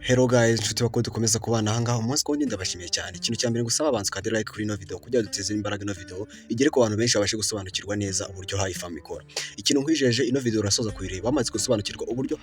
Hello guys, inshuti bakuru dukomeza kubana aha ngaha umunsi ku wundi, ndabashimiye cyane. Ikintu cya mbere ngusaba, abanza ukande like kuri ino video kugira ngo duteze imbaraga ino video igere ku bantu benshi, babashe gusobanukirwa neza uburyo HiFami ikora. Ikintu nkwijeje, ino video urasoza kuyireba wamaze gusobanukirwa uburyo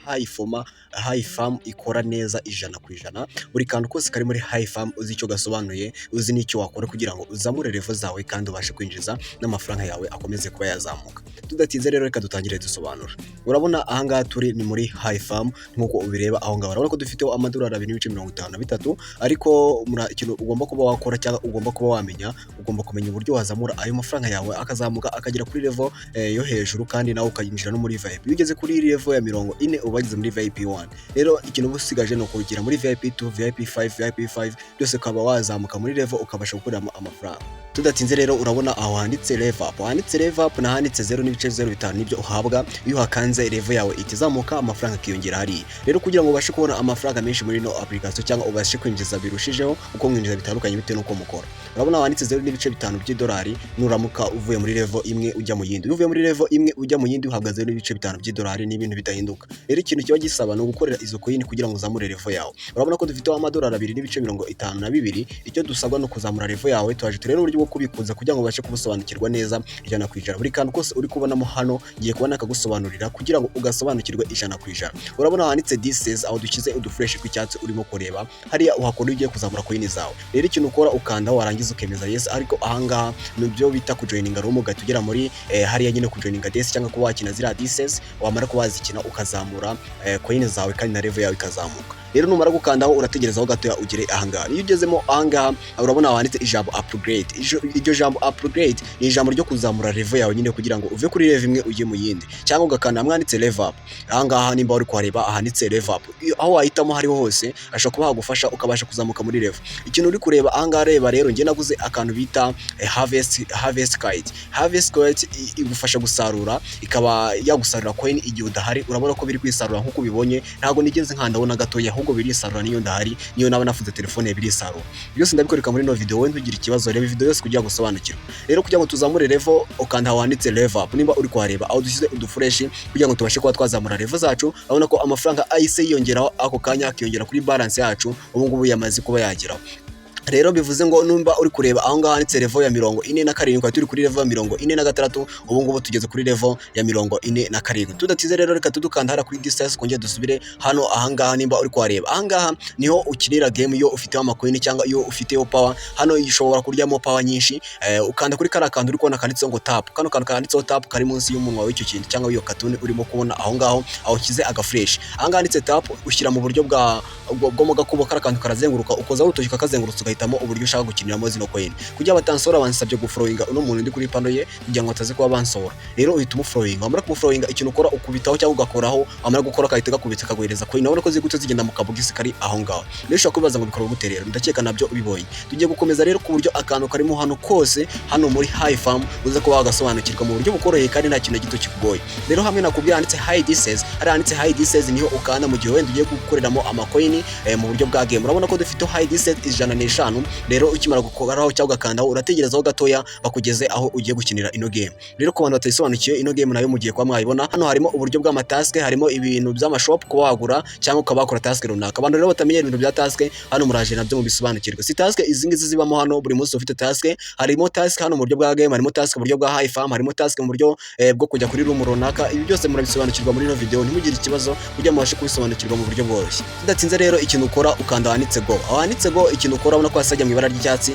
HiFami ikora neza 100%. Buri kantu kose kari muri HiFami uzi icyo gasobanuye, uzi n'icyo wakora kugira ngo uzamure level zawe kandi ubashe kwinjiza n'amafaranga yawe akomeze kuba yazamuka. Tudatinze rero, reka dutangire dusobanura. Urabona aha ngaha turi ni muri HiFami nk'uko ubireba aho ngaho. Urabona ko dufiteho amadolari 2.53, ariko ikintu ugomba kuba wakora cyangwa ugomba kuba wamenya, ugomba kumenya uburyo wazamura ayo mafaranga yawe akazamuka akagera kuri level yo hejuru, kandi nawe ukayinjira no muri VIP. Iyo ugeze kuri level ya 40 uba wageze muri VIP 1. Rero ikintu uba usigaje ni ukugera muri VIP 2, VIP 5, VIP 5 byose, ukaba wazamuka muri level ukabasha gukuramo amafaranga. Tudatinze rero, urabona aho handitse level up. Handitse level up nahanditse 0.05, nibyo uhabwa iyo uhakanze. Level yawe ihita izamuka, amafaranga akiyongera hariya. Rero kugira ngo ubashe kubona amafaranga menshi muri ino application cyangwa ubashe kwinjiza birushijeho, uko mwinjiza bitandukanye bitewe n'uko mukora. Urabona wanditse 0.5 by'idolari nuramuka uvuye muri level imwe ujya mu yindi. Iyo uvuye muri level imwe ujya mu yindi uhabwa 0.5 by'idolari, ni ibintu bidahinduka. Rero ikintu kiba gisaba ni ugukorera izo coin kugira ngo uzamure level yawe. Urabona ko dufiteho amadolari 2.52. Icyo dusabwa ni ukuzamura level yawe. Twaje turebe uburyo bwo kubikuza kugira ngo ubashe kubusobanukirwa neza 100%. Buri kantu kose uri kubonamo hano ngiye kubona akagusobanurira kugira ngo ugasobanukirwe 100%. Urabona handitse dices, aho dushyize uduflèche tw'icyatsi urimo kureba hariya, uhakora iyo ugiye kuzamura coin zawe. Rero ikintu ukora, ukanda, warangiza ukemeza yes. Ariko ahangaha ni byo bita kujoininga room, ugahita ugera muri hariya nyine kujoininga dice cyangwa kuba wakina ziriya dices. Wamara kuba wazikina ukazamura coin zawe kandi na level yawe ikazamuka. Rero numara gukandaho urategerezaho gatoya ugere ahangaha. Iyo ugezemo ahangaha, urabona wanditse ijambo upgrade. Iryo jambo upgrade ni ijambo ryo kuzamura level yawe nyine kugira ngo uve kuri level imwe ujye mu yindi, cyangwa ugakanda hamwe handitse level up ahangaha. Nimba uri kuhareba ahanditse level up, aho wahitamo hariho hose ashobora kuba hagufasha ukabasha kuzamuka muri level. Ikintu uri kureba ahangaha, reba rero, njye naguze akantu bita harvest kite. Harvest kite igufasha gusarura, ikaba yagusarura coin igihe udahari. Urabona ko biri kwisarura nk'uko ubibonye, ntabwo nigeze nkandaho na gatoya, ahubwo birisarura niyo ndahari, niyo naba nafunze telefone birisarura. Byose ndabikwereka muri ino video, wowe ntugire ikibazo, reba video yose kugira ngo usobanukirwe. Rero kugira ngo tuzamure level, ukanda aho handitse level up nimba uri kuhareba, aho dushyize uduflèche kugira ngo tubashe kuba twazamura level zacu. Urabona ko amafaranga ahise yiyongeraho ako kanya, akiyongera kuri balance yacu, ubu ngubu yamaze kuba yageraho. Rero bivuze ngo numba uri kureba aho ngaho handitse level ya 47, turi kuri level ya 46, ubu ngubu tugeze kuri level ya 47. Tudatize rero, reka tudukanda hariya kuri distance kongera dusubire hano. Ahangaha nimba uri kuhareba, ahangaha niho ukinira game iyo ufiteho amacoin cyangwa iyo ufiteho power. Hano ushobora kuryamo power nyinshi. Ukanda kuri kariya kantu uri kubona kanditseho ngo tap. Kano kantu kanditseho tap kari munsi y'umunwa w'icyo kintu cyangwa w'iyo katuni urimo kubona aho ngaho, aho ushyize agaflèche. Ahangaha handitse tap, ushyira mu buryo bwo mu gakubo, kariya kantu karazenguruka, ukozaho urutoki kakazengurutsa, ugahitamo uburyo ushaka gukiniramo zino coin. Kugira batansora, bansabye gufollowinga uno muntu ndi kuri pano ye kugira ngo bataze kuba bansohora. Rero uhita umufollowinga, wamara kumufollowinga, ikintu ukora ukubitaho cyangwa ugakoraho, wamara gukora agahita gakubita kaguhereza coin. Urabona ko ziri guhita zigenda mu kabogisi kari aho ngaho. Rero ushobora kubibaza ngo bikorwa gute? Rero ndakeka nabyo ubibonye. Tugiye gukomeza rero ku buryo akantu karimo hano kose hano muri HiFami uza kuba wagasobanukirwa mu buryo bukoroheye kandi nta kintu na gito kikugoye. Rero hamwe nakubwiye handitse high dices, hari handitse high dices niho ukanda mu gihe wenda ugiye gukoreramo amacoin mu buryo bwa game. Urabona ko dufite high dices 105. Rero ukimara gukoraho cyangwa ugakandaho, urategerezaho gatoya bakugeze aho ugiye gukinira ino game. Rero ku bantu batayisobanukiwe ino game nayo mugiye kuba mwayibona. Hano harimo uburyo bw'amatask, harimo ibintu by'amashop, kuba wagura cyangwa ukaba wakora task runaka. Abantu rero batamenye ibintu bya task hano, muraje nabyo mubisobanukirwe. Si task izi ngizi zibamo hano, buri munsi ufite task. Harimo task hano mu buryo bwa game, harimo task mu buryo bwa HiFami, harimo task mu buryo bwo kujya kuri room runaka. Ibi byose murabisobanukirwa muri ino video, ntimugire ikibazo kugira mubashe kubisobanukirwa mu buryo bworoshye. Tudatinze rero, ikintu ukora ukanda ahanditse go. Aho handitse go, ikintu ukora, ubona ko hasajya mu ibara ry'icyatsi.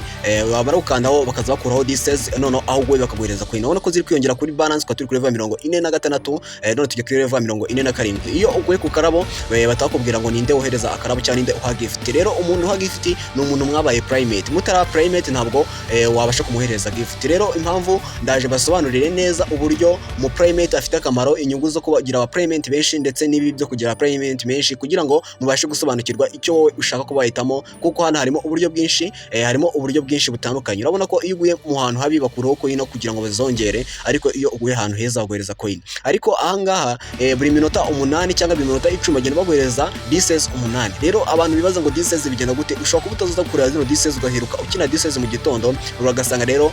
Wamara gukandaho bakaza bakuraho dices, noneho aho uguye bakaguhereza coin. Urabona ko ziri kwiyongera kuri balance, kwa turi kuri level 46, none tujya kuri level 47. Iyo uguye ku karabo, batakubwira ngo ninde wohereza akarabo cyangwa ninde uha gift. Rero umuntu uha gift ni umuntu mwabaye primate. Mutara primate ntabwo wabasha kumuhereza gift. Rero impamvu ndaje basobanurire neza uburyo mu primate afite akamaro, inyungu zo kugira aba primate benshi ndetse n'ibi byo kugira primate menshi, kugira ngo mubashe gusobanukirwa icyo wowe ushaka kuba wahitamo, kuko hano harimo uburyo bwinshi, harimo uburyo bwinshi butandukanye. Urabona ko iyo uguye mu hantu habi bakuraho coin kugira ngo bazongere, ariko iyo uguye ahantu heza baguhereza coin. Ariko ahangaha buri minota 8 cyangwa buri minota 10 bagenda baguhereza dices 8. Rero abantu bibaza ngo dices bigenda gute, ushobora kuba utaza kureba zino dices, ugaheruka ukina dices mu gitondo, uragasanga rero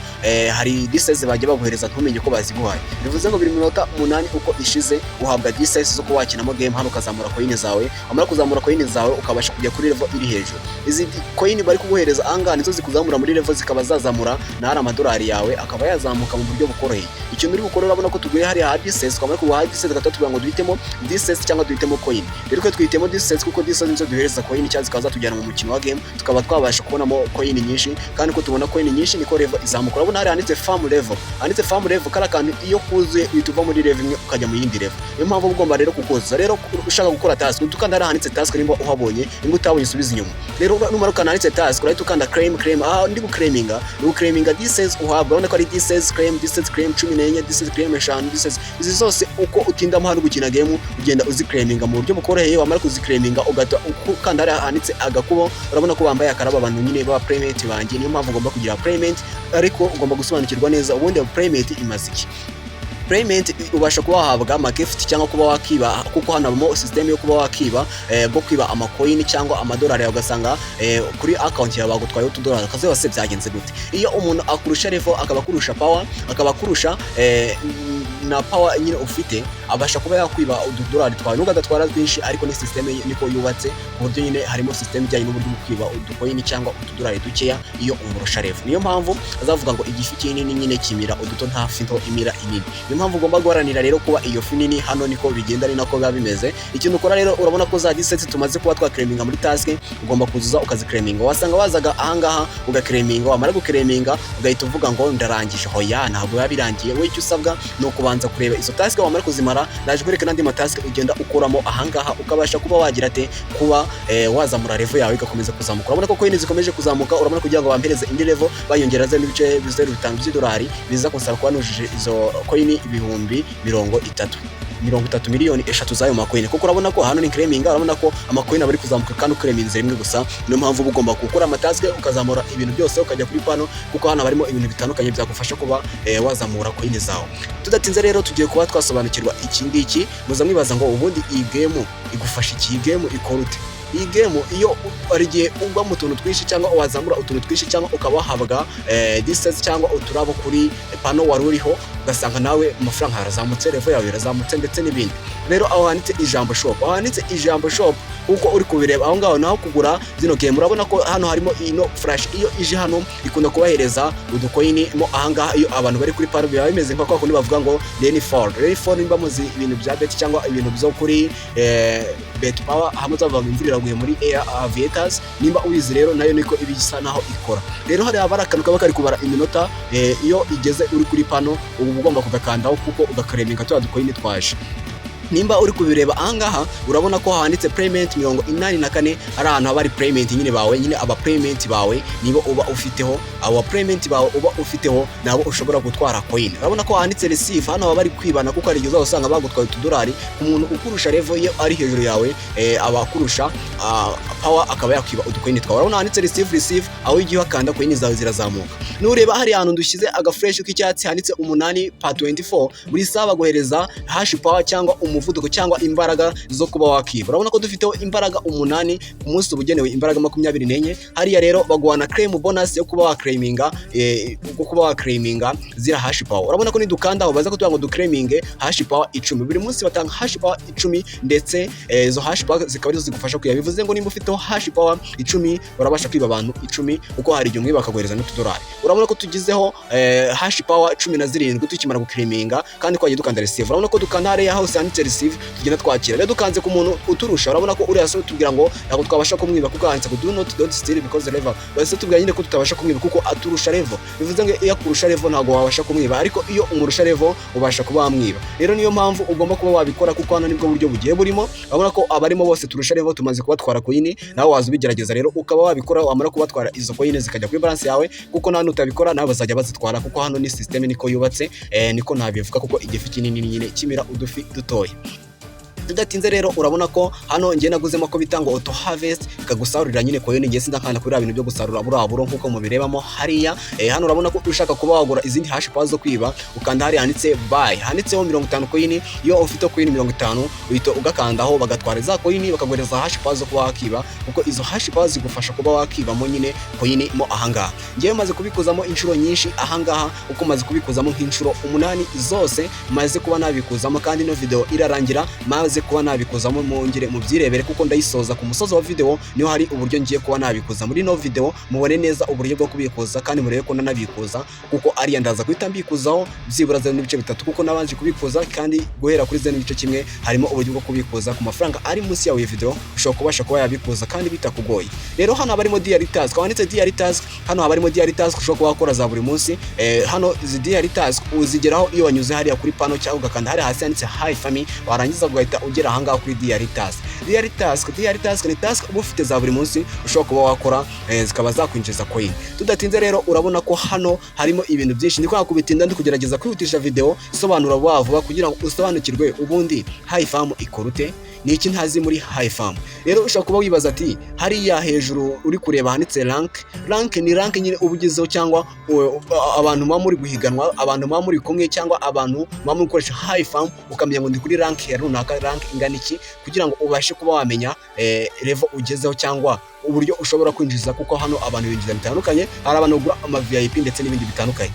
hari dices bagiye baguhereza ntumenye ko baziguhaye. Bivuze ngo buri minota 8 uko ishize uhabwa dices. zo kuba wakinamo game hano, ukazamura coin zawe. Wamara kuzamura coin zawe, ukabasha kujya kuri level iri hejuru. Izi coin bari kuguhereza ahangaha nizo zikuzamura muri level, zikaba zazamura na hari amadolari yawe akaba yazamuka mu buryo bukoroheye. Ikintu uri bukore, urabona ko tuguye hariya ha DCS. Twamara kuguha DCS, tugahita tuvuga ngo duhitemo DCS cyangwa duhitemo coin. Rero twe twihitemo DCS, kuko DCS nizo duhereza coin cyangwa zikaba zatujyana mu mukino wa game, tukaba twabasha kubonamo coin nyinshi. Kandi ko tubona coin nyinshi, niko level izamuka. Urabona hariya handitse farm level, handitse farm level. Kariya kantu iyo kuzuye, uhita uva muri level imwe ukajya mu yindi level. Niyo mpamvu uba ugomba rero kukuzuza. Rero ushaka gukora task, uhita ukanda hariya handitse task nimba uhabonye. Nimba utabonye, usubize inyuma. Rero numara ukanda handitse task, urahita ukanda claim. Claim aha ndi guclaiminga, ni guclaiminga DCS uhabwa. Urabona ko ari DCS claim, DCS claim 14, DCS claim 5, DCS izi zose. Uko utindamo hano gukina game, ugenda uziclaiminga mu buryo bukoroheye. Wamara kuziclaiminga, ugahita ukanda hariya handitse agakubo. Urabona ko bambaye akarabo, abantu nyine baba playmate banjye. Niyo mpamvu ugomba kugira playmate, ariko ugomba gusobanukirwa neza ubundi playmate imaze iki. Payment, ubasha kuba wahabwa amagift cyangwa kuba wakiba, kuko hano habamo system yo kuba wakiba, bwo kwiba amacoin cyangwa amadolari yawe, ugasanga kuri account yawe bagutwaye utudolari, ukaze se byagenze gute? Iyo umuntu akurusha level, akaba akurusha power, akaba akurusha na power nyine ufite, abasha kuba yakwiba ududolari twawe, nubwo adatwara twinshi, ariko ni system niko yubatse, ku buryo nyine harimo system ijyanye n'uburyo bwo kwiba uducoin cyangwa utudolari dukeya iyo umurusha level. Niyo mpamvu azavuga ngo igifi kinini nyine kimira uduto, nta fi nto imira inini. Niyo mpamvu ugomba guharanira rero kuba iyo fi nini. Hano niko bigenda, ni nako biba bimeze. Ikintu ukora rero, urabona ko za DCS tumaze kuba twaclaiminga muri task, ugomba kuzuza ukaziclaiminga. Wasanga wazaga ahangaha ugaclaiminga, wamara guclaiminga ugahita uvuga ngo ndarangije. Hoya, ntabwo biba birangiye. Wowe icyo usabwa ni ukubanza kureba izo task. Wamara kuzimara, naje kwereka n'andi matask ugenda ukoramo ahangaha, ukabasha kuba wagira ate? Kuba wazamura level yawe igakomeza kuzamuka. Urabona ko coin zikomeje kuzamuka. Urabona, kugira ngo bampereze indi level, bayongera 0.05 by'idolari, biza kunsaba kuba nujuje izo coin 30,000, 30 miliyoni 3 z'ayo macoin, kuko urabona ko hano ni claiming. Urabona ko amacoin aba ari kuzamuka kandi uclaiminze rimwe gusa. Niyo mpamvu uba ugomba gukora amatask, ukazamura ibintu byose, ukajya kuri pano, kuko hano harimo ibintu bitandukanye byagufasha kuba wazamura coin zawe. Tudatinze rero, tugiye kuba twasobanukirwa iki ngiki. Muza mwibaza ngo ubundi iyi game igufasha iki? Iyi game ikora ute? Iyi game, iyo hari igihe ugwa mu tuntu twinshi cyangwa wazamura utuntu twinshi, cyangwa ukaba wahabwa distance cyangwa uturabo kuri pano wari uriho, ugasanga nawe amafaranga yarazamutse, level yawe irazamutse, ndetse n'ibindi. Rero aho handitse ijambo shop, aho handitse ijambo shop, kuko uri kubireba aho ngaho, naho kugura zino game. Urabona ko hano harimo ino flash. Iyo ije hano, ikunda kubahereza uducoin mo ahangaha. Iyo abantu bari kuri pano, biba bimeze nka kwa kundi bavuga ngo rainfall. Rainfall, nimba muzi ibintu bya bet cyangwa ibintu byo kuri bet power, hamwe bavuga ngo imvura iraguye muri Air Aviators, nimba ubizi rero, nayo niko iba isa naho ikora. Rero hari abari akantu kaba kari kubara iminota. Iyo igeze uri kuri pano, uba ugomba kugakandaho, kuko ugaclaiminga tuya ducoin twaje. Nimba uri kubireba ahangaha, urabona ko handitse payment 84. Ari ahantu haba hari payment nyine bawe, nyine aba payment bawe nibo uba ufiteho. Abo payment bawe uba ufiteho nabo ushobora gutwara coin. Urabona ko handitse receive. Hano baba bari kwibana, kuko hari igihe uzasanga bagutwaye utudolari ku muntu ukurusha level. Iyo ari hejuru yawe, aba akurusha power, akaba yakwiba uducoin twawe. Urabona handitse receive, receive. Aho igihe uhakanda, coin zawe zirazamuka. Nureba hari ahantu dushyize agaflèche k'icyatsi handitse 8 pa 24, buri saha baguhereza hash power cyangwa umuvuduko cyangwa imbaraga zo kuba wakiba. Urabona ko dufiteho imbaraga 8 ku munsi, uba ugenewe imbaraga 24. Hariya rero baguha na claim bonus yo kuba waclaiminga, kuba waclaiminga zira hash power. Urabona ko nidukanda aho, baza kutubwira ngo duclaiminge hash power 10. Buri munsi batanga hash power 10, ndetse izo hash power zikaba arizo zigufasha kwiba. Bivuze ngo nimba ufiteho hash power 10, urabasha kwiba abantu 10, kuko hari igihe umwe bakaguhereza n'utudolari. Urabona ko tugizeho hash power 17 tukimara guclaiminga, kandi twagiye dukanda receive. Urabona ko dukanda hariya hose handitse receive, tugenda twakira. Rero dukanze ku muntu uturusha, urabona ko uriya so tubwira ngo ntabwo twabasha kumwiba, kuko handitse ngo do not, don't steal because level. Bahise tubwira nyine ko tutabasha kumwiba kuko aturusha level. Bivuze ngo iyo akurusha level, ntabwo wabasha kumwiba, ariko iyo umurusha level, ubasha kuba wamwiba. Rero niyo mpamvu ugomba kuba wabikora, kuko hano nibwo buryo bugiye burimo. Urabona ko abarimo bose turusha level tumaze kubatwara coin. Nawe waza ubigerageza rero, ukaba wabikora, wamara kubatwara, izo coin zikajya kuri balance yawe, kuko nta nutabikora nawe bazajya bazitwara, kuko hano ni system niko yubatse. Niko nabivuga, kuko igifi kinini nyine kimira udufi dutoya. Tudatinze rero, urabona ko hano njye naguzemo ko bita ngo auto harvest, ikagusarurira nyine coin. Ngiye sindakanda kuri bintu byo gusarura buriya buro nkuko mubirebamo hariya. Hano urabona ko ushaka kuba wagura izindi hash power zo kwiba, ukanda hariya handitse buy, handitseho 50 coin. Iyo ufite coin 50, uhita ugakandaho, bagatwara za coin, bakaguhereza hash power zo kuba wakiba, kuko izo hash power zigufasha kuba wakibamo nyine coin mo ahangaha. Ngewe maze kubikuzamo inshuro nyinshi ahangaha, uko maze kubikuzamo nk'inshuro 8 zose maze kuba nabikuzamo, kandi ino video irarangira maze namaze kuba nabikuzamo, mwongere mubyirebere kuko ndayisoza ku musozi wa video. Niho hari uburyo ngiye kuba nabikuza muri ino video, mubone neza uburyo bwo kubikuza kandi murebe ko nanabikuza, kuko ariya ndaza guhita mbikuzaho byibura 0.3, kuko nabanje kubikuza. Kandi guhera kuri 0.1 harimo uburyo bwo kubikuza ku mafaranga ari munsi yawe. Video ushobora kubasha kuba yabikuza kandi bitakugoye. Rero hano haba harimo daily task, wanditse daily task. Hano haba harimo daily task ushobora kuba wakora za buri munsi. Hano izi daily task uzigeraho iyo wanyuze hariya kuri pano cyangwa ugakanda hariya hasi handitse HiFami, warangiza ugahita ugera ahangaha kuri daily task. Daily task, daily task ni task uba ufite za buri munsi ushobora kuba wakora, zikaba zakwinjiza coin. Tudatinze rero, urabona ko hano harimo ibintu byinshi. Ndi kwanga kubitinda, ndi kugerageza kwihutisha video isobanura vuba vuba kugira ngo usobanukirwe ubundi HiFam ikora ute, ni iki ntazi muri HiFam. Rero ushobora kuba wibaza ati hariya hejuru uri kureba handitse rank. Rank ni rank nyine uba ugezeho, cyangwa abantu muba muri guhiganwa, abantu muba muri kumwe, cyangwa abantu muba muri gukoresha HiFam, ukamenya ngo ndi kuri rank ya runaka, rank ingana iki, kugira ngo ubashe kuba wamenya level ugezeho cyangwa uburyo ushobora kwinjiza, kuko hano abantu binjiza bitandukanye. Hari abantu bagura ama VIP ndetse n'ibindi bitandukanye.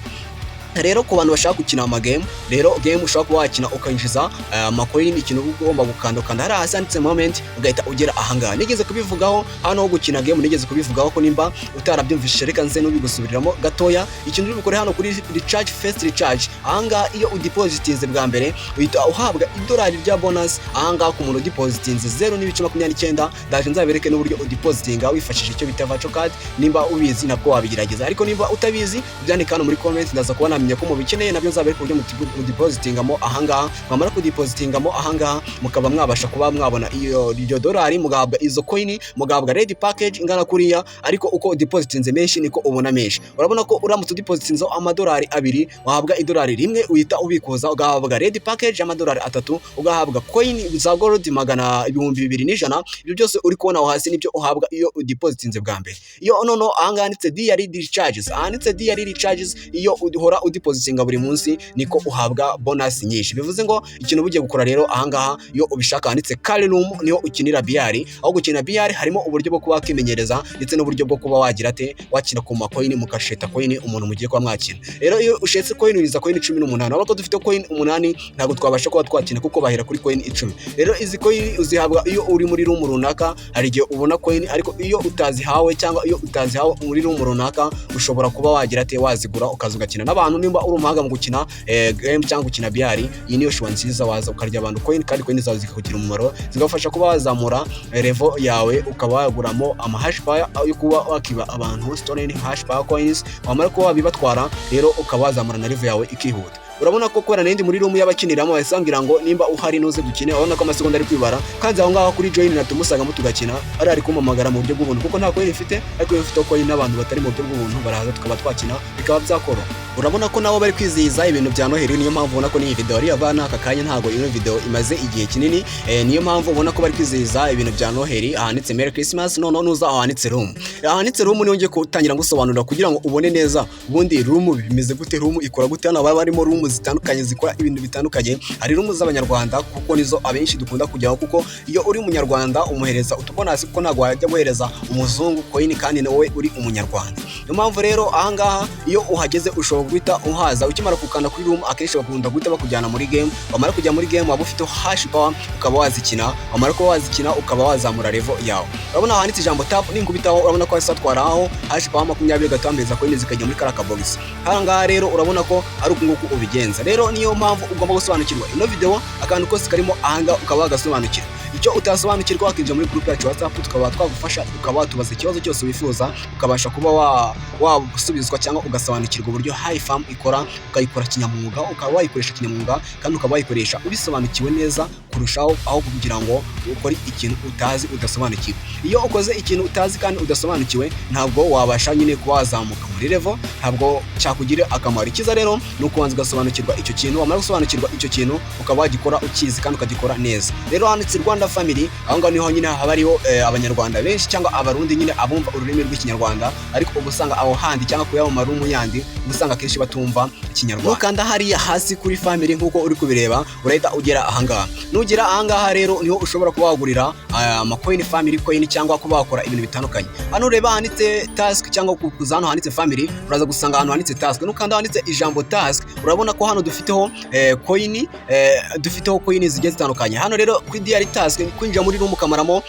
Rero ku bantu bashaka gukina amagame, rero game ushobora kuba wakina ukinjiza amacoin. Ikintu uba ugomba gukanda, ukanda hariya hasi handitse moment, ugahita ugera ahangaha. Nigeze kubivugaho hano ho gukina game, nigeze kubivugaho ko nimba utarabyumvishije, reka nze n'ubigusubiriramo gatoya. Ikintu uri bukore hano kuri recharge, first recharge, ahangaha iyo udepositinze bwa mbere uhita uhabwa idolari rya bonus. Ahangaha ku muntu udepositinze 0.29, ndaje nzabereke n'uburyo udepositinga wifashishije icyo bita virtual card. Nimba ubizi nabwo wabigerageza, ariko nimba utabizi ubyandika hano muri comment, ndaza kuba namenya ko mubikeneye. Nabyo nzabereka uburyo mudepositingamo ahangaha. Mwamara kudepositingamo ahangaha, mukaba mwabasha kuba mwabona iyo iryo dolari, mugahabwa izo coin, mugahabwa red package ingana kuriya. Ariko uko udepositinze menshi niko ubona menshi. Urabona ko uramutse udepositinzeho amadolari 2, wahabwa idolari 1 uhita ubikuza, ugahabwa red package y'amadolari 3, ugahabwa coin za gold magana 2100. Ibyo byose uri kubona aho hasi nibyo uhabwa iyo udepositinze bwa mbere. Iyo noneho ahangaha handitse daily recharges, ahanditse daily recharges, iyo uhora udepositinga buri munsi niko uhabwa bonus nyinshi. Bivuze ngo ikintu uba ugiye gukora rero ahangaha, iyo ubishaka, handitse Call Room, niho ukinira biyari. Aho gukina biyari harimo uburyo bwo kuba wakimenyereza ndetse n'uburyo bwo kuba wagira ate, wakina ku macoin, mukasheta coin umuntu mugiye kuba mwakina. Rero iyo ushetse coin, uriza coin 18. Urabona ko dufite coin 8, ntabwo twabasha kuba twakina kuko bahera kuri coin 10. Rero izi coin uzihabwa iyo uri muri room runaka. Hari igihe ubona coin, ariko iyo utazihawe cyangwa iyo utazihawe muri room runaka, ushobora kuba wagira ate, wazigura ukaza ugakina n'abantu. Nimba uri umuhanga mu gukina game cyangwa gukina biyari, iyi niyo choix nziza. Waza ukarya abantu coin kandi coin zawe zikakugira umumaro, zigafasha kuba wazamura level yawe, ukaba waguramo ama hash power yo kuba wakiba abantu stolen hash power coins. Wamara kuba wabibatwara rero, ukaba wazamura na level yawe ikihuta. Urabona ko kubera nindi muri room y'abakiniramo, bahise bambwira ngo nimba uhari nuze dukine. Urabona ko amasegonda ari kwibara kandi aho ngaho kuri join natumusangamo tugakina. Ari kumpamagara mu buryo bw'ubuntu kuko nta coin mfite, ariko iyo mfite coin n'abantu batari mu buryo bw'ubuntu baraza tukaba twakina, bikaba byakoroha. Urabona ko nabo bari kwizihiza ibintu bya Noheli, niyo mpamvu ubona ko n'iyi video ari ava n'aka kanya, ntabwo ino video imaze igihe kinini. Niyo mpamvu ubona ko bari kwizihiza ibintu bya Noheli, ahanditse Merry Christmas. Noneho nuza aho handitse room, ahanditse room niho ngiye gutangira ngusobanurira kugira ngo ubone neza ubundi room bimeze gute, room ikora gute. Hano haba harimo room zitandukanye zikora ibintu bitandukanye. Hari room z'Abanyarwanda kuko nizo abenshi dukunda kujyaho, kuko iyo uri Umunyarwanda umuhereza utubonus, kuko ntabwo wajya guhereza umuzungu coin kandi nawe uri Umunyarwanda. Niyo mpamvu rero ahangaha iyo uhageze ushobora guhita uhaza. Ukimara gukanda kuri room, akenshi bakunda guhita bakujyana muri game. Wamara kujya muri game, waba ufite hash power ukaba wazikina. Wamara kuba wazikina, ukaba wazamura level yawe. Urabona handitse ijambo tap, ninkubitaho urabona ko hasi hatwaraho hash power 20, gatambeza coin zikajya muri kariya kabogisi. Ahangaha rero urabona ko ari uku nguku ubigenza. Rero niyo mpamvu ugomba gusobanukirwa ino video, akantu kose karimo ahangaha ukaba wagasobanukirwa. Icyo utasobanukirwa, wakinjira muri group yacu WhatsApp, tukaba twagufasha, ukaba watubaza ikibazo cyose wifuza, ukabasha kuba wasubizwa cyangwa ugasobanukirwa uburyo HiFam ikora, ukayikora kinyamwuga, ukaba wayikoresha kinyamwuga kandi ukaba wayikoresha ubisobanukiwe neza kurushaho, aho kugira ngo ukore ikintu utazi, udasobanukiwe. Iyo ukoze ikintu utazi kandi udasobanukiwe, ntabwo wabasha nyine kuba wazamuka muri level, ntabwo cyakugirira akamaro. Icyiza rero ni ukubanza ugasobanukirwa icyo kintu. Wamara gusobanukirwa icyo kintu, ukaba wagikora ukizi kandi ukagikora neza. Rero handitse Rwanda Family, aho ngaho niho nyine haba hariho Abanyarwanda benshi cyangwa Abarundi nyine abumva ururimi rw'Ikinyarwanda. Ariko uba usanga aho handi cyangwa kuya mu maroom yandi, uba usanga akenshi batumva Ikinyarwanda. Nukanda hariya hasi kuri family nk'uko uri kubireba, urahita ugera ahangaha. Nugera Nugera ahangaha rero, niho ushobora kuba wagurira amacoin, family coin, cyangwa kuba wakora ibintu bitandukanye. Hano ureba handitse task, cyangwa kuza hano handitse family, uraza gusanga ahantu handitse task. Nukanda handitse ijambo task, urabona ko hano dufiteho coin, dufiteho coin zigiye zitandukanye. Hano rero kuri daily task, kwinjira muri room ukamaramo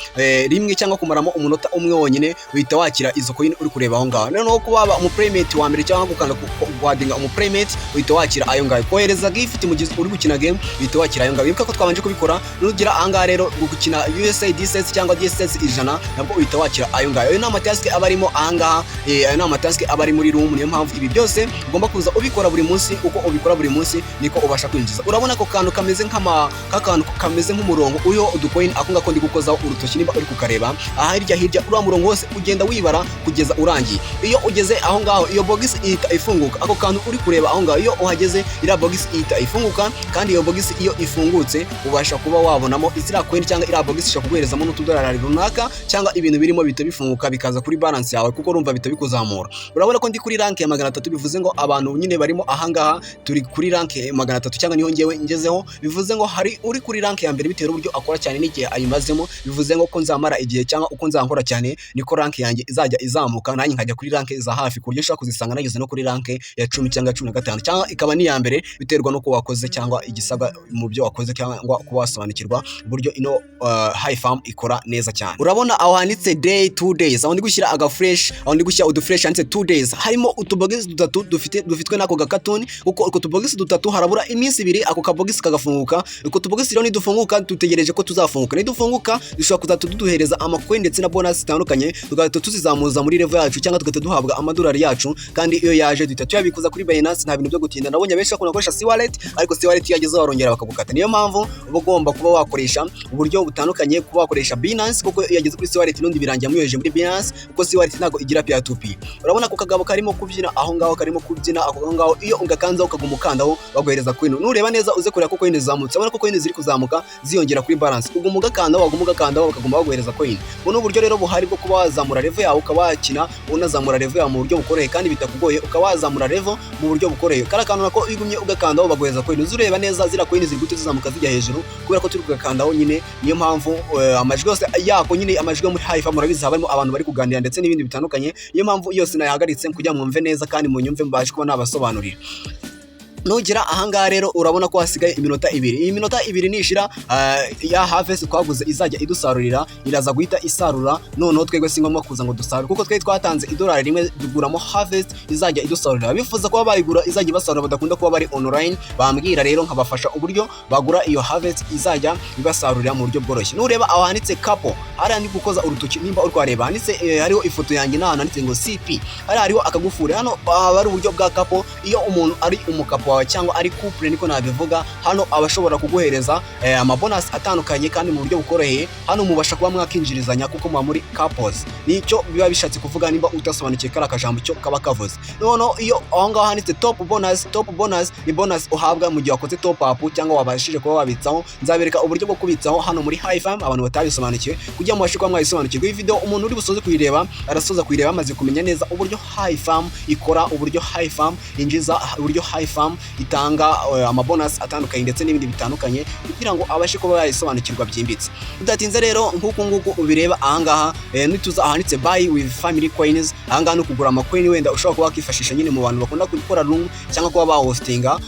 rimwe cyangwa kumaramo umunota umwe wonyine, uhita wakira izo coin uri kureba aho ngaho. Noneho kuba waba umuplaymate wa mbere cyangwa gukanda guaddinga umuplaymate, uhita wakira ayo ngayo. Kohereza gift mu gihe uri gukina game, uhita wakira ayo ngayo. Wibuka ko twabanje kubikora. Nugera ahangaha rero, gukina USA DSS cyangwa DSS 100, nabwo uhita wakira ayo ngayo. Ayo ni amatask aba arimo ahangaha, ayo ni amatask aba ari muri room. Niyo mpamvu ibi byose ugomba kuza ubikora buri munsi. Uko ubikora buri munsi niko ubasha kwinjiza. Urabona ako kantu kameze nk'ama kakantu kameze nk'umurongo uriho uducoin, ako ngako ndi gukozaho urutoki, niba uri kukareba aha hirya hirya, uriya murongo wose ugenda wibara kugeza urangiye. Iyo ugeze aho ngaho, iyo box ihita ifunguka. Ako kantu uri kureba aho ngaho, iyo uhageze, iriya box ihita ifunguka. Kandi iyo box iyo ifungutse, ubasha kuba wabonamo ziriya coin, cyangwa iriya box ishobora kuguherezamo n'utudolari runaka, cyangwa ibintu birimo bihita bifunguka bikaza kuri balance yawe, kuko urumva bihita bikuzamura. Urabona ko ndi kuri rank ya 300, bivuze ngo abantu nyine barimo ahangaha turi kuri rank ya 300, cyangwa niho ngewe ngezeho. Bivuze ngo hari uri kuri rank ya mbere bitewe n'uburyo akora cyane n'igihe ayimazemo. Bivuze ngo ko nzamara igihe cyangwa uko nzakora cyane, niko rank yanjye izajya izamuka, nanjye nkajya kuri rank za hafi, ku buryo ushobora kuzisanga nageze no kuri rank ya 10 cyangwa 15, cyangwa ikaba n'iya mbere, biterwa n'uko wakoze cyangwa igisabwa mu byo wakoze, cyangwa kuba wasobanukirwa uburyo ino HiFami ikora neza cyane. Urabona aho handitse day 2 days, aho ndi gushyira aga flèche, aho ndi gushyira uduflèche handitse 2 days, harimo utubogisi dutatu dufite dufitwe n'ako gakatuni, kuko utwo tubogisi dutatu harabura iminsi 2 ako kabogisi kagafunguka. Utwo tubogisi rero nidufunguka, dutegereje ko tuzafunguka. Nidufunguka, dushobora kuzajya tuduhereza amacoin ndetse na bonus zitandukanye, tugahita tuzizamuza muri level yacu, cyangwa tugahita duhabwa amadolari yacu. Kandi iyo yaje duhita tuyabikuza kuri Binance, nta bintu byo gutinda. Nabonye abenshi bakunda gukoresha C wallet, ariko C wallet iyo yagezeho barongera bakagukata. Niyo mpamvu uba ugomba kuba wakoresha uburyo butandukanye, kuba wakoresha Binance, kuko iyo yageze kuri C wallet n'undi birangira muyoheje muri Binance, kuko C wallet ntabwo igira peer to peer. Urabona ko kagabo karimo kubyina aho ngaho, karimo kubyina aho ngaho. Iyo ugakanzaho ukaguma ukandaho, baguhereza coin. Nureba neza, uze kureba ko coin zizamutse. Urabona ko coin ziri kuzamuka ziyongera kuri balance. Uguma ugakandaho, waguma ugakandaho, bakaguma baguhereza coin. Ubu ni uburyo rero buhari bwo kuba wazamura level yawe, ukaba wakina unazamura level yawe mu buryo bukoroheye kandi bitakugoye, ukaba wazamura level mu buryo bukoroheye. Kariya kantu nako iyo ugumye ugakandaho baguhereza coin. Uzi ureba neza ziriya coin ziri guhita zizamuka zijya hejuru kubera ko turi kugakandaho nyine. Niyo mpamvu amajwi yose yako nyine, amajwi yo muri HiFami murabizi haba harimo abantu bari kuganira ndetse n'ibindi bitandukanye. Niyo mpamvu yose nayahagaritse kugira ngo mwumve neza kandi munyumve, mbashe kuba nabasobanurira. Nugera ahangaha rero, urabona ko hasigaye iminota 2. Iyi minota 2 nishira, ya harvest twaguze izajya idusarurira iraza guhita isarura. Noneho twebwe si ngombwa kuza ngo dusarure, kuko twe twatanze idolari 1 tuguramo harvest izajya idusarurira. Bifuza kuba bayigura izajya ibasarura, badakunda kuba bari online, bambwira rero nkabafasha uburyo bagura iyo harvest izajya ibasarurira mu buryo bworoshye. Nureba aho handitse couple, hariya ndi gukoza urutoki, nimba uri kuhareba, handitse hariho ifoto yanjye n'ahantu handitse ngo CP, hariya hariho akagufuri. Hano haba hari uburyo bwa couple. Iyo umuntu ari umucouple wawe cyangwa ari couple, niko nabivuga, hano aba ashobora kuguhereza amabonus atandukanye kandi mu buryo bukoroheye. Hano mubasha kuba mwakinjirizanya kuko muba muri couples, nicyo biba bishatse kuvuga. Nimba utasobanukiwe kariya kajambo icyo kaba kavuze. Noneho iyo aho ngaho handitse top bonus, top bonus ni bonus uhabwa mu gihe wakoze top up cyangwa wabashije kuba wabitsaho. Nzabereka uburyo bwo kubitsaho hano muri HiFami, abantu batabisobanukiwe, kugira ngo mubashe kuba mwabisobanukirwa. Iyi video umuntu uri busoze kuyireba, arasoza kuyireba amaze kumenya neza uburyo HiFami ikora, uburyo HiFami yinjiza, uburyo HiFami itanga amabonus atandukanye ndetse n'ibindi bitandukanye, kugira ngo abashe kuba yayisobanukirwa byimbitse. Bidatinze rero, nk'uku nguku ubireba ahangaha, nituza ahanditse buy with family coins, ahangaha ni ukugura amacoin wenda ushobora kuba wakifashisha nyine mu bantu bakunda gukora room cyangwa kuba bahostinga,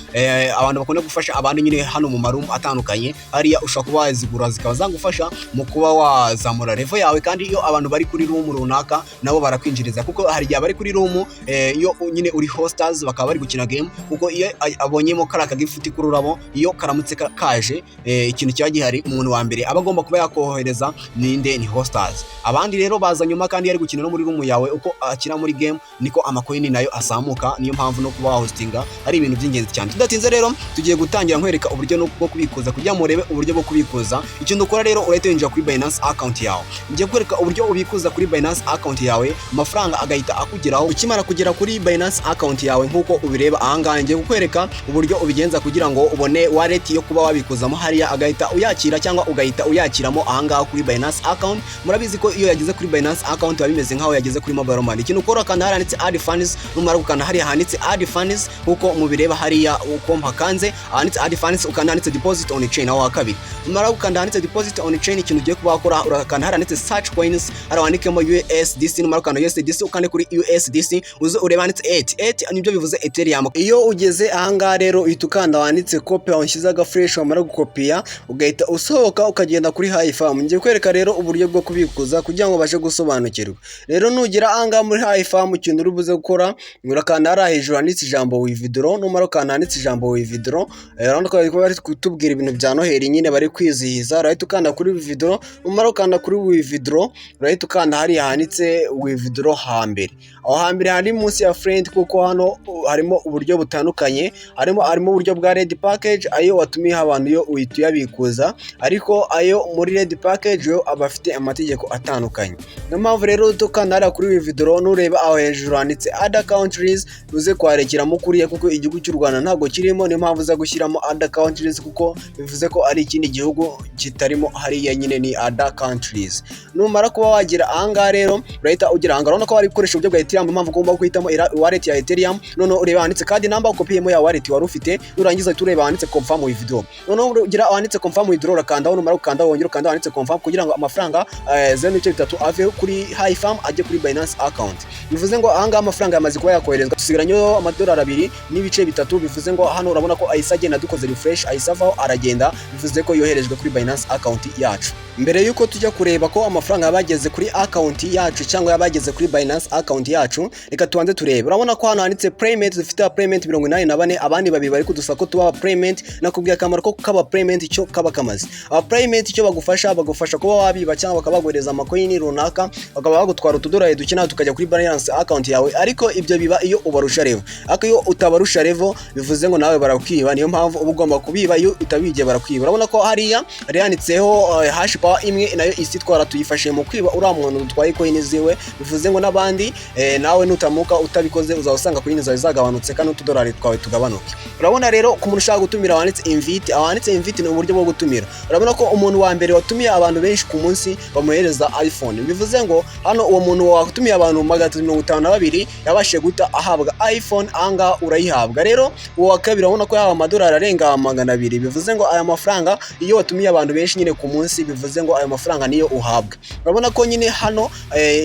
abantu bakunda gufasha abandi nyine hano mu maroom atandukanye. Hariya ushobora kuba wazigura zikaba zagufasha mu kuba wazamura level yawe. Kandi iyo abantu bari kuri room runaka nabo barakwinjiriza, kuko hari igihe bari kuri room, iyo nyine uri hosters bakaba bari gukina game, kuko iyo abonyemo kariya kagift k'ururabo, iyo karamutse kaje, ikintu kiba gihari, umuntu wa mbere aba agomba kuba yakohereza ninde? Ni hosters. Abandi rero baza nyuma. Kandi iyo ari gukina no muri room yawe, uko akina muri game niko amacoin nayo azamuka. Niyo mpamvu no kuba wahostinga ari ibintu by'ingenzi cyane. Tudatinze rero, tugiye gutangira nkwereka uburyo bwo kubikuza, kugira ngo murebe uburyo bwo kubikuza. Ikintu ukora rero, urahita winjira kuri Binance account yawe. Ngiye kwereka uburyo ubikuza kuri Binance account yawe, amafaranga agahita akugeraho. Ukimara kugera kuri Binance account yawe nk'uko ubireba ahangaha, ngiye kukwereka uburyo ubigenza kugira ngo ubone wallet yo kuba wabikuzamo hariya, agahita uyakira cyangwa ugahita uyakiramo ahangaha kuri Binance account. Murabizi ko iyo yageze kuri Binance account biba bimeze nkaho yageze kuri mobile money. Ikintu ukora, ukanda hariya handitse add funds. Numara gukanda hariya handitse add funds, nkuko mubireba hariya uko mpakanze ahanditse add funds, ukanda handitse deposit on chain aho ha kabiri. Numara gukanda handitse deposit on chain, ikintu ugiye kuba wakora, urakanda handitse search coins, hari wandikemo USDC. Numara gukanda USDC, ukande kuri USDC, uze urebe handitse 8 8, nibyo bivuze Ethereum. Iyo ugeze ahangaha rero, uhita ukanda wanditse copy, aho nshyize agaflèche. Wamara gukopiya, ugahita usohoka ukagenda kuri HiFam. Ngiye kwereka rero uburyo bwo kubikuza kugira ngo ubashe gusobanukirwa. Rero nugera ahangaha muri HiFam, ikintu uri buze gukora, urakanda hariya hejuru handitse ijambo withdraw. Numara ukanda handitse ijambo withdraw, urabona ko bari kutubwira ibintu bya Noheli nyine bari kwizihiza. Urahita ukanda kuri withdraw. Numara ukanda kuri withdraw, urahita ukanda hariya handitse withdraw hambere, aho hambere hari munsi ya friend, kuko hano harimo uburyo butandukanye. Harimo uburyo bwa red package, ayo watumiyeho abantu yo uhita uyabikuza, ariko ayo muri red package yo aba afite amategeko atandukanye. Niyo mpamvu rero dukanda hariya kuri withdraw, nureba aho hejuru handitse other countries, uze kwarekeramo kuriya, kuko igihugu cy'u Rwanda ntabwo kirimo. Niyo mpamvu uza gushyiramo other countries, kuko bivuze ko ari ikindi gihugu kitarimo hariya nyine, ni other countries. Numara kuba wagera ahangaha rero, urahita ugera ahangaha, urabona ko bari gukoresha uburyo bwa Ethereum, impamvu ugomba guhitamo wallet ya Ethereum. Noneho ureba handitse card number, ukopiyemo ya wallet wari ufite. Nurangiza uhita ureba handitse confirm withdraw. Noneho ugira handitse confirm withdraw, urakandaho. Numara gukandaho, wongera ukanda handitse confirm kugira ngo amafaranga 0.3 ave kuri HiFam ajye kuri Binance account. Bivuze ngo ahangaha amafaranga yamaze kuba yakoherezwa, dusigaranyeho amadolari 2.3. Bivuze ngo hano urabona ko ahise agenda, dukoze refresh ahise avaho aragenda, bivuze ko yoherejwe kuri Binance account yacu. Mbere yuko tujya kureba ko amafaranga yabageze kuri account yacu cyangwa yabageze kuri Binance account yacu, reka tubanze turebe. Urabona ko hano handitse payment, dufite payment 84, abandi babiri bari kudusaba ko tuba payment. Nakubwiye akamaro ko kaba payment, icyo kaba kamaze. Aba payment icyo bagufasha, bagufasha kuba wabiba cyangwa bakabaguhereza amacoin runaka, bakaba bagutwara utudolari duke nawe tukajya kuri Binance account yawe. Ariko ibyo biba iyo ubarusha level, ariko iyo utabarusha level, bivuze ngo nawe barakwiba. Niyo mpamvu uba ugomba kubiba, iyo utabigiye barakwiba. Urabona ko hariya hari handitseho hash power imwe, nayo isi twara tuyifashe mu kwiba uriya muntu dutwaye coin ziwe. Bivuze ngo n'abandi nawe nutamuka utabikoze, uzaba usanga coin zawe zagabanutse kandi n'utudolari twawe tugabanuke. Urabona rero ku muntu ushaka gutumira, wanditse invite, aho handitse invite ni uburyo bwo gutumira. Urabona ko umuntu wa mbere watumiye abantu benshi ku munsi bamuhereza iPhone. Bivuze ngo hano uwo muntu watumiye abantu 352 yabashije guhita ahabwa iPhone, ahangaha urayihabwa. Rero uwo wa kabiri urabona ko yahawe amadolari arenga 200. Bivuze ngo aya mafaranga, iyo watumiye abantu benshi nyine ku munsi, bivuze ngo ayo mafaranga niyo uhabwa. Urabona ko nyine hano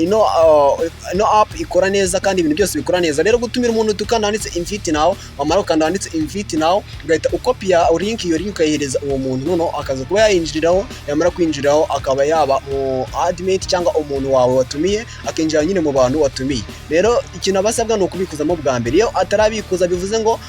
ino app ikora neza kandi ibintu byose bikora neza. Rero gutumira umuntu, tukanda handitse invite now. Wamara ukanda handitse invite now, ugahita ukopiya link, iyo link ukayihereza uwo muntu, noneho akaza kuba yayinjiriraho. Yamara kwinjiriraho, akaba yaba mu admin cyangwa umuntu wawe watumiye, akinjira nyine mu bantu watumiye. Rero ikintu aba asabwa ni ukubikuzamo bwa mbere. Iyo atarabikuza, bivuze ngo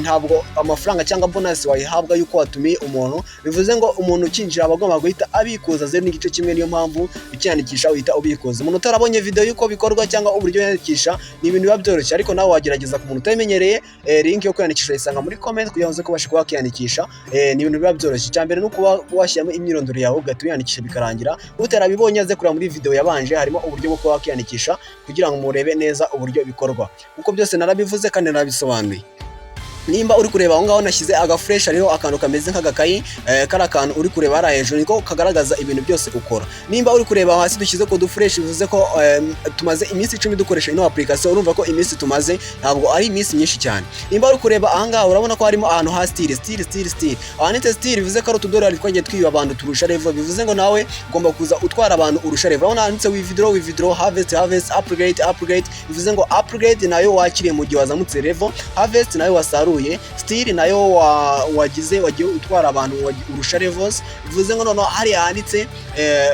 ntabwo amafaranga cyangwa bonus wayihabwa yuko watumiye umuntu. Bivuze ngo umuntu ukinjira aba agomba guhita abikuza 0.1. Niyo mpamvu ukiyandikisha uhita ubikuza. Umuntu utarabonye video y'uko bikorwa cyangwa uburyo yandikisha, ni ibintu biba byoroshye, ariko nawe wagerageza. Ku muntu utabimenyereye, link yo kwiyandikisha uyisanga muri comment kugira ngo uze kubasha kuba wakiyandikisha. Ni ibintu biba byoroshye. Icya mbere ni ukuba washyiramo imyirondoro yawe, ugahita wiyandikisha bikarangira. Utarabibonye aze kureba muri video yabanje, harimo uburyo bwo kuba wakiyandikisha kugira ngo murebe neza uburyo bikorwa, kuko byose narabivuze kandi narabisobanuye. Nimba uri kureba aho ngaho nashyize agaflèche, hariho akantu kameze nk'agakayi, kari akantu uri kureba hariya hejuru niko kagaragaza ibintu byose ukora. Nimba uri kureba hasi dushyize ku duflèche, bivuze ko tumaze iminsi 10 dukoresha ino application. Urumva ko iminsi tumaze ntabwo ari iminsi myinshi cyane. Nimba uri kureba aha ngaha, urabona ko harimo ahantu ha steal, steal, steal, steal. Ahanditse steal bivuze ko ari utudolari twagiye twiba abantu turusha level. Bivuze ngo nawe ugomba kuza utwara abantu urusha level. Urabona handitse withdraw, withdraw, harvest, harvest, upgrade, upgrade. Bivuze ngo upgrade nayo wakiriye mu gihe wazamutse level, harvest nayo wasaruye, steal nayo wagize wagiye utwara abantu urusha levels. Bivuze ngo noneho hariya handitse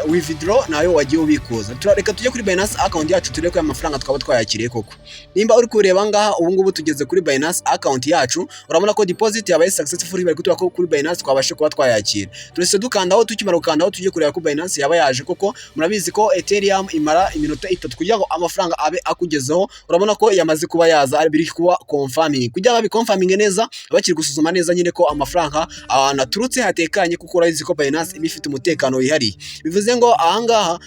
withdraw nayo wagiye ubikuza. Reka tujye kuri Binance account yacu turebe ko aya mafaranga twaba twayakiriye koko. Nimba uri kureba ngaha, ubu ngubu tugeze kuri Binance account yacu. Urabona ko deposit yabaye successful, bari kutubwira ko kuri Binance twabashe kuba twayakira. Turese dukandaho, tukimara gukandaho tujye kureba ko Binance yaba yaje koko. Murabizi ko Ethereum imara iminota 3 kugira ngo amafaranga abe akugezeho. Urabona ko yamaze kuba yaza, ari biri kuba confirming. Kugira ngo babiconfirming neza, bakiri gusuzuma neza nyine ko amafaranga ahantu aturutse hatekanye, kuko urabizi ko Binance iba ifite umutekano wihariye. Bivuze ngo ahangaha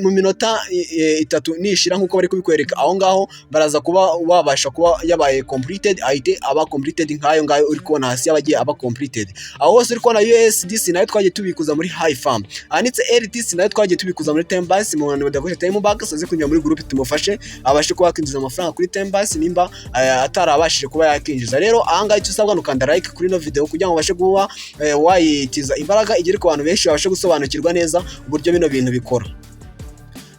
mu minota 3 nishira, nk'uko bari kubikwereka aho ngaho, baraza kuba wabasha kuba yabaye completed, ahite aba completed nk'ayo ngayo uri kubona hasi yabagiye aba completed. Aho hose uri kubona USDC nayo twagiye tubikuza muri HiFam, ahanditse LTC nayo twagiye tubikuza muri TimeBucks. Mu bantu badakoresha TimeBucks, aze kunyura muri group tumufashe abashe kuba yakinjiza amafaranga kuri TimeBucks nimba atarabashije kuba yakinjira. kwinjiza. Rero ahangaha icyo usabwa ni ukanda like kuri ino video kugira ngo ubashe kuba wayitiza imbaraga, igere ku bantu benshi, babashe gusobanukirwa neza uburyo bino bintu bikora.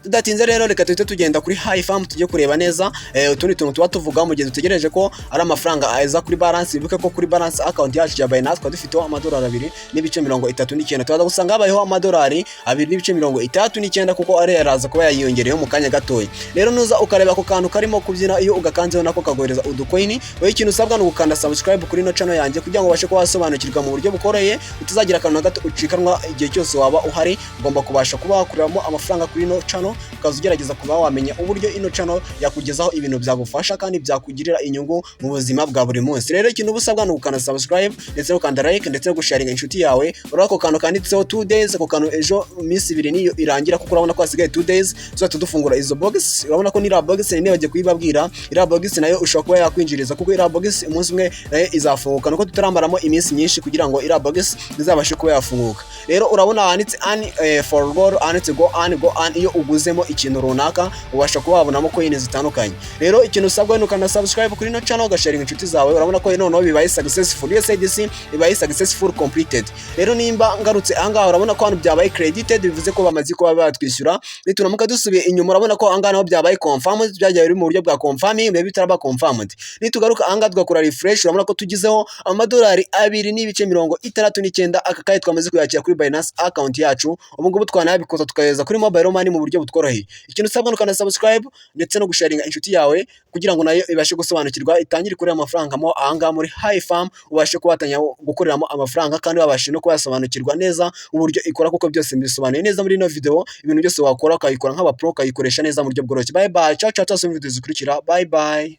Tudatinze rero, reka tuhite tugenda kuri HiFami, tujye kureba neza utundi tuntu tuba tuvuga mu gihe dutegereje ko ari amafaranga aza kuri balance. Wibuke ko kuri balance account yacu ya Binance twaba dufiteho $2.39. Tubaza gusanga habayeho $2.39, kuko ari yaraza kuba yayiyongereyeho mu kanya gatoya. Rero nuza ukareba ako kantu karimo kubyina, iyo ugakanzeho nako kagohereza uducoin. Wowe ikintu usabwa ni ugukanda subscribe kuri ino channel yanjye kugira ngo ubashe kuba wasobanukirwa mu buryo bukoroheye, utazagira akantu na gato ucikanwa. Igihe cyose waba uhari, ugomba kubasha kuba wakuramo amafaranga kuri ino channel, ukaza ugerageza kuba wamenya uburyo ino channel yakugezaho ibintu byagufasha kandi byakugirira inyungu mu buzima bwa buri munsi. Rero ikintu uba usabwa ni ugukanda subscribe, ndetse no gukanda like, ndetse no gusharinga inshuti yawe. Urabona ako kantu kanditseho 2 days, ako kantu ejo iminsi 2 niyo irangira, kuko urabona ko hasigaye 2 days tuzahita dufungura izo box. Urabona ko n'iriya box nibagiye kuyibabwira, iriya box nayo ushobora kuba yakwinjiriza, kuko iriya box umunsi umwe nayo izafunguka, nuko tutaramaramo iminsi myinshi kugira ngo iriya box izabashe kuba yafunguka. Rero urabona handitse earn for goal, handitse go earn, go earn. Iyo uguzemo ikintu runaka, ubasha kuba wabonamo coin zitandukanye. Rero ikintu usabwa ni ukanda subscribe kuri ino channel, ugasharinga inshuti zawe. Urabona ko noneho bibaye successful, USDC bibaye successful completed. Rero nimba ngarutse ahangaha, urabona ko hano byabaye credited, bivuze ko bamaze kuba batwishyura. Nituramuka dusubiye inyuma, urabona ko ahangaha naho byabaye confirmed, byagiye biri mu buryo bwa confirming, biba bitaraba confirmed. Nitugaruka ahangaha tugakora refresh, urabona ko tugizeho $2.69. Aka kanya twamaze kuyakira kuri Binance account yacu. Ubu ngubu twanayabikoza, tukayohereza kuri mobile money mu buryo butworoheye. Ikintu usabwa ni ukanda subscribe ndetse no gusharinga inshuti yawe kugira ngo nayo ibashe gusobanukirwa, itangire kureba amafaranga mo ahangaha muri HiFami, ubashe kuba watangira gukoreramo amafaranga kandi wabashe no kuba yasobanukirwa neza uburyo ikora, kuko byose mbisobanuye neza muri ino video. Ibintu byose wakora ukayikora nk'aba pro, ukayikoresha neza mu buryo bworoshye. Bye bye, ciao ciao, tuzasubira mu video zikurikira. Bye bye.